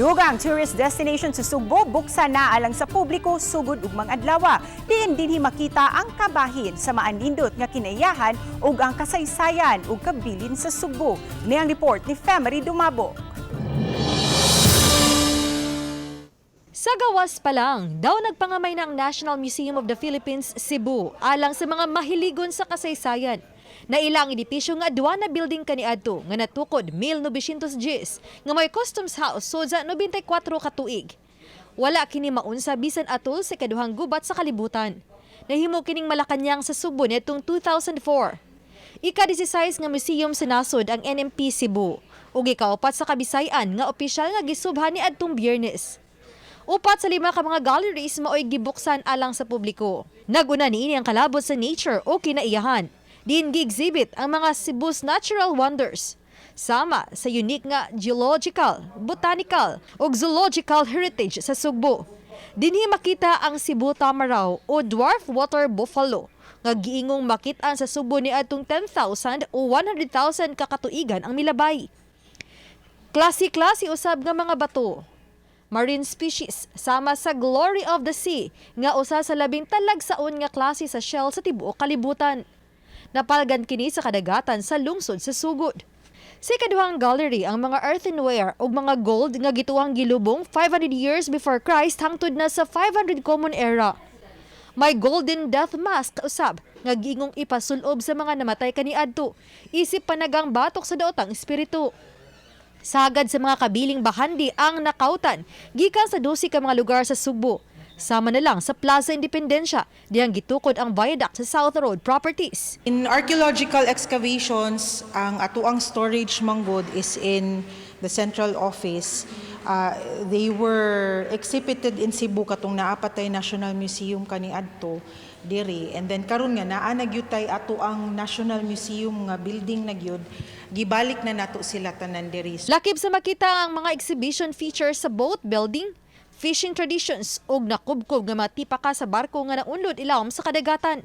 Dugang tourist destination sa Sugbo buksan na alang sa publiko sugod ugmang adlaw. Diin dinhi makita ang kabahin sa maanindot nga kinaiyahan ug ang kasaysayan ug kabilin sa Sugbo. Ni ang report ni Femery Dumabo. Sa gawas pa lang, daw nagpangamay na ang National Museum of the Philippines, Cebu, alang sa mga mahiligon sa kasaysayan. Naila ang edipisyo nga aduana building kaniadto nga natukod 1910 nga may customs house sud sa 94 ka tuig. Wala kini maunsa bisan atol sa kaduhang gubat sa kalibutan. Nahimo kining Malacañang sa Sugbo niadtong 2004. Ika-16 nga museum sa nasod ang NMP Cebu ug ikaupat sa Kabisayan nga opisyal nga gisubhan ni adtong Biyernes. Upat sa lima ka mga galleries maoy gibuksan alang sa publiko. Naguna niini ang kalabot sa nature o kinaiyahan. Diin gi-exhibit ang mga Cebu's natural wonders. Sama sa unique nga geological, botanical ug zoological heritage sa Sugbo. Dinhi makita ang Cebu Tamaraw o dwarf water buffalo nga giingong makit-an sa Sugbo niadtong 10,000 o 100,000 ka katuigan ang milabay. Klase-klase usab nga mga bato, marine species sama sa Glory of the Sea nga usa sa labing talagsaon nga klase sa shell sa tibuok kalibutan. Napalgan kini sa kadagatan sa lungsod sa Sugod. Sa ikaduhang gallery ang mga earthenware ug mga gold nga gituang gilubong 500 years before Christ hangtod na sa 500 Common Era. May golden death mask usab nga giingong ipasulob sa mga namatay kaniadto. Isip panagang batok sa daotang espiritu. Sagad sa mga kabiling bahandi ang nakautan gikan sa 12 ka mga lugar sa Sugbo. Sama na lang sa Plaza Independencia, diyang gitukod ang viaduct sa South Road Properties. In archaeological excavations, ang atuang storage manggod is in the central office. They were exhibited in Cebu katong naa pa tay National Museum kaniadto diri, and then karon nga naa na gyud tay atoang National Museum nga building na gyud, gibalik na nato sila tanan diri. Lakip sa makita ang mga exhibition features sa boat building, fishing traditions ug nakubkob nga mga tipaka sa barko nga naunlod ilawom sa kadagatan.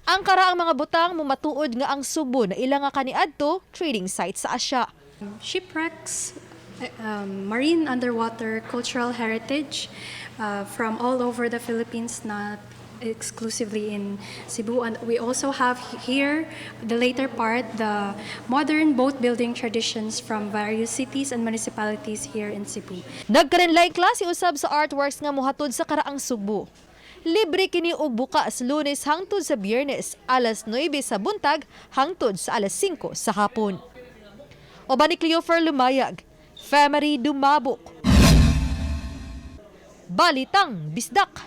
Ang karaang mga butang mumatuod nga ang Sugbo naila nga kaniadto trading site sa Asia. Shipwrecks, marine underwater cultural heritage from all over the Philippines, not exclusively in Cebu. And we also have here the later part, the modern boat building traditions from various cities and municipalities here in Cebu. Nagkarinlay klase usab sa artworks nga mohatod sa karaang Sugbo. Libre kini og bukas Lunes hangtod sa Biyernes, alas 9 sa buntag hangtod sa alas 5 sa hapon. Uban ni Cleofer Lumayag, Femery Dumabok. Balitang Bisdak.